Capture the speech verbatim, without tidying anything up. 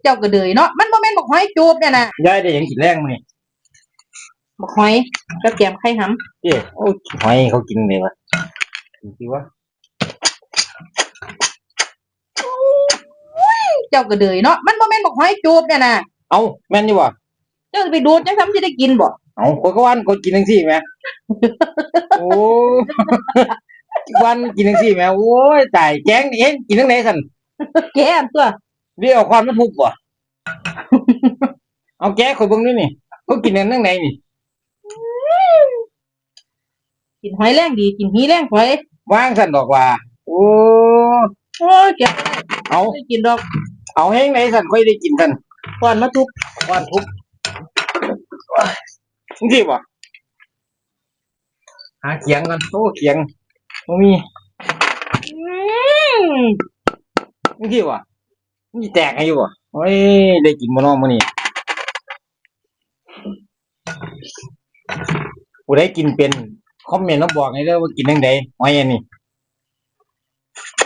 เจ้าก็เดยเนาะ มันบ่แม่นบักหอยจูบเนี่ยนะ ยายได้หยังกินแลงมื้อนี้ บักหอยกับแกมไข่หำ เอ้ย โอ้ย หอยเขากินเลยวะ กินสิวะ เจ้าก็เดยเนาะ มันบ่แม่นบักหอยจูบเนี่ยนะ เอ้า แม่นอยู่บ่ เจ้าสิไปดูดจังซั่นสิได้กินบ่ เอ้า ข้อยก็ว่าข้อยกินจังซี่แหม โอ้ วันกินจังซี่แหม โอ้ย ตาย แกงเอง กินจังได๋ซั่น แกงตัว เดี๋ยวเอาค้อนมาทุบบ่ เอาแกะข้อยเบิ่งดูนี่ เขากินกันจังได๋นี่ กินหอยแลงดี กินหีแลงหอย วางซั่นดอกว่า โอ้ โอ้ย แกะบ่ได้ เอา บ่ได้กินดอก เอาแฮงไหนซั่นค่อยได้กินซั่น ค้อนมาทุบ ค้อนทุบ จังซี่บ่ หาเขียงก่อน โอ้ เขียง บ่มี อืม จังซี่บ่ มันสิแตกให้อยู่บ่ โอ้ย ได้กินบ่น้อมื้อนี้ ผู้ใดกินเป็น คอมเมนต์มาบอกให้เด้อว่ากินจังได๋ หอยอันนี้ เ